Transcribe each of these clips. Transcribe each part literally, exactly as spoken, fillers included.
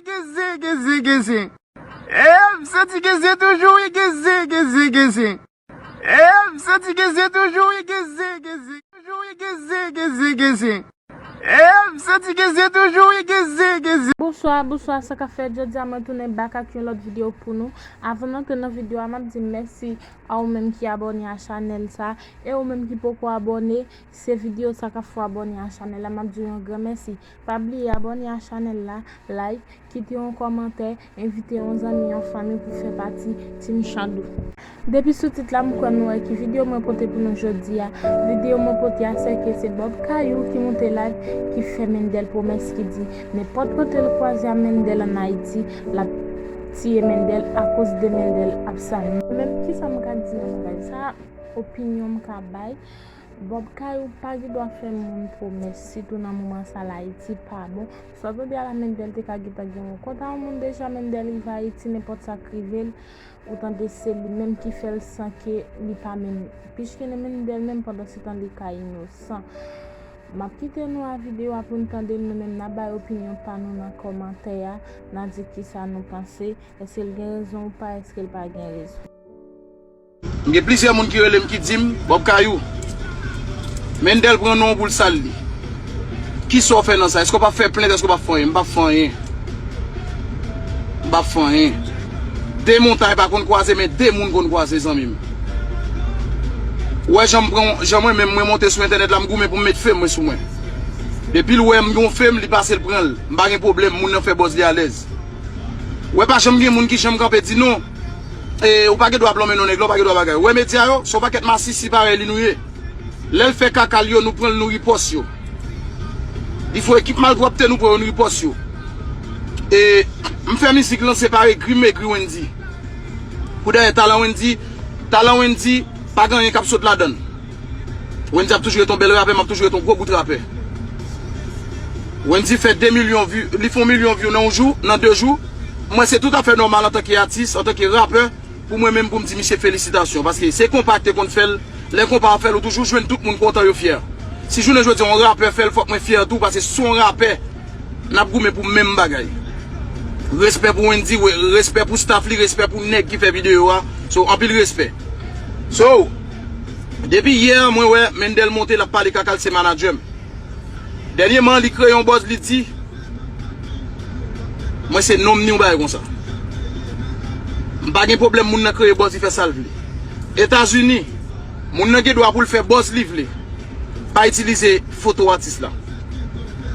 Geze, geze, geze. E, m santi geze toujou, wi, geze, geze, geze. E, m santi geze toujou, wi, geze, geze. Toujou, wi, geze, geze, geze. E, m santi geze toujou, wi, geze, geze. Bonswa, bonswa, sa k ap fèt? Jodi a mwen tounen back ak yon lòt videyo pou nou. Avan n antre nan videyo a, m ap di mèsi a ou menm ki abòne a chanèl sa. E ou menm ki poko abòne, se videyo sa k ap fè w abòne a chanèl la. M ap di w yon gran mèsi. Pa bliye abòne a chanèl la, like, kite yon kòmantè, envite yon zanmi, yon fanmi pou fè pati Team Chandou. Depi sou tit la, m kwè nou wè ki videyo mwen pote pou nou jodi a. Videyo mwen pote a, se ke se Bob Kayou ki monte live, ki fè Mendel pwomès, ki di nenpòt kote l kwaze a Mendel ann Ayiti, l ap tiye Mendel akoz de Mendel ap sal. Mwen menm, kisa m ka di nan bagay sa? Opinyon m ka bay. Bob Kayou pa gen dwa fè moun pwomès, sitou nan moman sa l Ayiti pa bon. Sa w tande a la, Mendel te ka gentan gen yon kont a yon moun deja. Mendel rive Ayiti, nenpòt sa k rive l, ou tande se li menm ki fè l san ke li pa menm pichke nan Mendel menm, pandansetan li ka inosan. M ap kite nou a videyo a pou n tande l, nou menm n ap bay opinyon pa nou nan kòmantè a, n a di kisa nou panse, èske l gen rezon ou pa, èske l pa gen rezon. M gen plizyè moun ki rele m ki di m, Bob Kayou, Mendel pran non w pou l sal li. Kisa w fè nan sa? Èske w p ap fè plent? Èske w p ap fè anyen? M p ap fè anyen. M p ap fè anyen. De montay pa konn kwaze, men de moun konn kwaze, zanmi m. Ou wè jan m pran, jan mwen menm mwen monte sou entènèt la, m goumen pou m met fem mwen sou mwen. Depi l wè m gen yon fem, li pase l pran l. M pa gen pwoblèm, moun nan fè buzz li alèz. Ou wè pa janm gen moun ki janm kanpe di non. E, ou pa gen dwa ap lonmen non nèg la, ou pa gen dwa bagay. Ou wè medya yo, se yon pakèt masisi parèy li nou ye. Lè l fè kaka l yo, nou pran l, nou ripòs yo. Li fè ekip malpwòpte, nou pran yo, nou ripòs yo. E m fè mizik lan separe Grim Egri Wendy. Pou dèyè talan Wendy, talan Wendy pa gen anyen k ap sot ladan l. Wendy ap toujou ret yon bèl rapè, m ap toujou ret yon gwo bout rapè. Wendy fè de milyon view, li fè yon milyon view nan yon jou, nan de jou. Mwen se tout afè nòmal antanke atis, antanke rapè, pou mwen menm pou m di misye felisitasyon, paske se konpa ki te konn fè l, lè konpa ap fè l, ou toujou jwenn tout moun kontan, yo fyè. Si jounen jodi a yon rapè fè l, fòk mwen fyè tou, paske se yon rapè, n ap goumen pou menm bagay. Respè pou Wendy, we-, respè pou staff li, respè pou nèg ki fè videyo a. So, anpil respè. So, depi yè, mwen wè Mendel monte, l ap pale kaka l, se manadjè m. Dènyèman, li kreye yon buzz, li di, mwen se nonm ni yon bagay konsa. M pa gen pwoblèm moun nan kreye buzz, li fè sa l vle. Etazini, moun nan gen dwa pou l fè buzz li vle. Pa itilize foto atis la.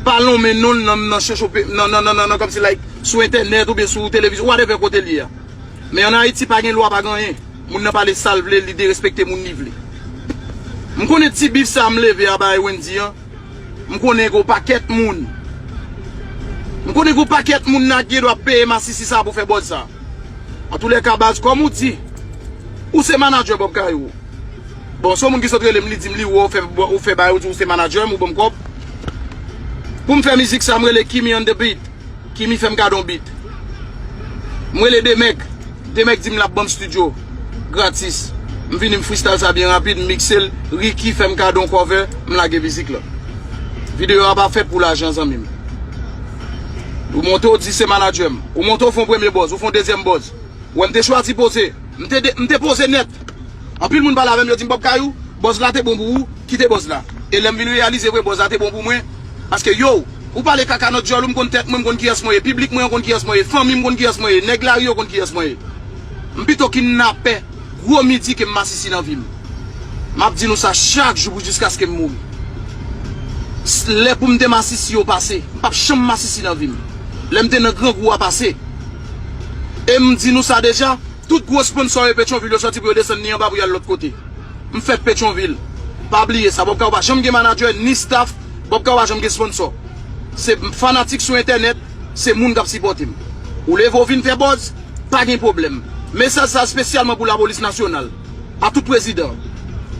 Pa lonmen non l nan, nan chochope, nan, nan, nan, nan, nan, kòmsi like, sou entènèt oubyen sou televizyon, whatever kote l ye a. Men ann Ayiti, pa gen lwa, pa gen anyen. Moun nan pale sa l vle, li derespekte moun li vle. M konnen ti bif sa m leve a bay Wendy an. M konnen gen yon pakèt moun. M konnen gen yon pakèt moun nan ki gen dwa peye masisi sa pou fè buzz sa. Antoulèka, baz, kòm ou di, ou se manadjè Bob Kayou. Bon, se yon moun ki sot rele m, li di m li wè w fè, ou fè bagay, ou di ou se manadjè m, ou ban m kòb. Pou m fè mizik sa, m rele Kimi on the beat. Kimi fè m kado yon beat. M rele Demèg. Demèg di m l ap ban m studio gratis. M vini, m freestyle sa byen rapid, m mikse l. Ricky fè m kado yon cover, m lage mizik la. Videyo a pa fèt pou lajan, zanmi m. Ou monte, ou di se manadjè m. Ou monte, ou fè yon premye buzz, ou fè yon dezyèm buzz. Ou wè m te chwazi poze. M te de-, m te poze nèt. Anpil moun pale avè m, yo di m, Bob Kayou, buzz la te bon pou ou, kite buzz la. E lè m vin reyalize vre buzz la te bon pou mwen, paske yo, ou pale kaka nan dyòl ou, m konn tèt mwen, m konn kiyès mwen ye, piblik mwen an konn kiyès mwen ye, fanmi m konn kiyès mwen ye, nèg lari yo konn kiyès mwen ye. M pito kidnapè gwo midi ke m masisi nan vi m. M ap di nou sa chak jou pou jiskaske m mouri. S-, lè pou m te masisi yo pase, m p ap janm masisi nan vi m. Lè m te nan grangou a pase. E m di nou sa deja, tout gwo sponsò yo Petyonvil yo sòti pou yo desann ni anba pou y al lòt kote. M fèt Petyonvil. Pa bliye sa, Bob Kayou pa janm gen manadjè, ni staff, Bob Kayou pa janm gen sponsò. Se fanatik sou entènèt, se moun k ap sipòte m. Ou leve, ou vin fè buzz, pa gen pwoblèm. Mesaj sa espesyalman pou lapolis nasyonal, a tout prezidan.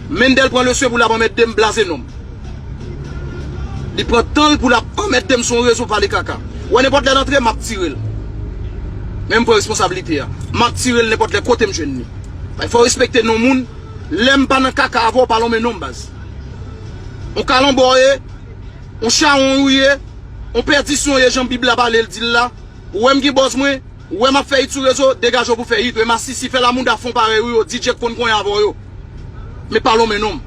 Mendel pran leson pou l ap anmède m, blaze non m. Li pran tan l pou l ap anmède m sou yon rezo pale kaka. Ou wè nenpòt lè l antre, m ap tire l. Men m pran responsablite a. M ap tire l nenpòt lè kote m jwenn li. Fò w respekte non moun. Lè m pa nan kaka avè w, pa lonmen non m, baz. On kalanbò w ye, on chawony ou ye, on pèdisyon w ye, jan Bib la pale l di l la. Ou wè m gen buzz mwen, ou wè m ap fè hit sou rezo, degaje w pou fè hit. E masisi fè la moun da fon parèy ou yo, D J k konn konyen avè w yo. Men pa lonmen non m.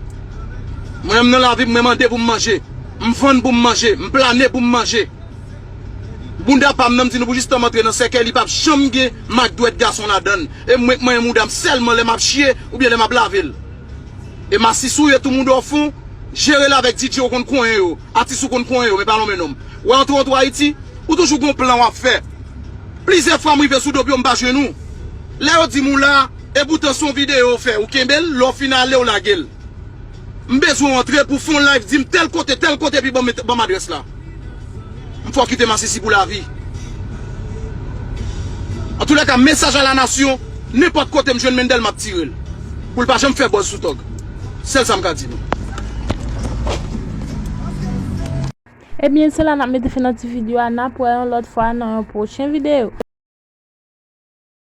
Mwen menm nan lavi m, mwen mande pou m manje. M vann pou m manje. M plane pou m manje. Bounda pa m nan, m di nou pou jistan m antre nan sèkèy, li p ap janm gen mak dwèt gason ladan l. E mwen k manyen bounda m sèlman lè m ap chiye oubyen lè m ap lave l. E masisi ou ye tou moun da w fon, jere l avèk D J ou konn konyen yo, atis ou konn konyen yo, men pa lonmen non m. Ou antre, antre Ayiti, ou toujou gon plan w ap fè. Plizyè fwa m rive sou do pye w, m pa jwenn ou. Lè yo di m ou la, epoutan se yon videyo w fè, ou kenbe l, lè w fin ale, w lage l. M bezwen w antre pou w fè yon live, di m tèl kote, tèl kote, epi ban m, ban m adrès la. M fè w kite masisi pou lavi. Antoulèka, mesaj a la nasyon, nenpòt kote m jwenn Mendel, m ap tire l. Pou l pa janm fè buzz sou tòg. Sèl sa m ka di nou. Ebyen, se la n ap mete fen nan ti videyo a, n ap wè yon lòt fwa nan yon pwochen videyo.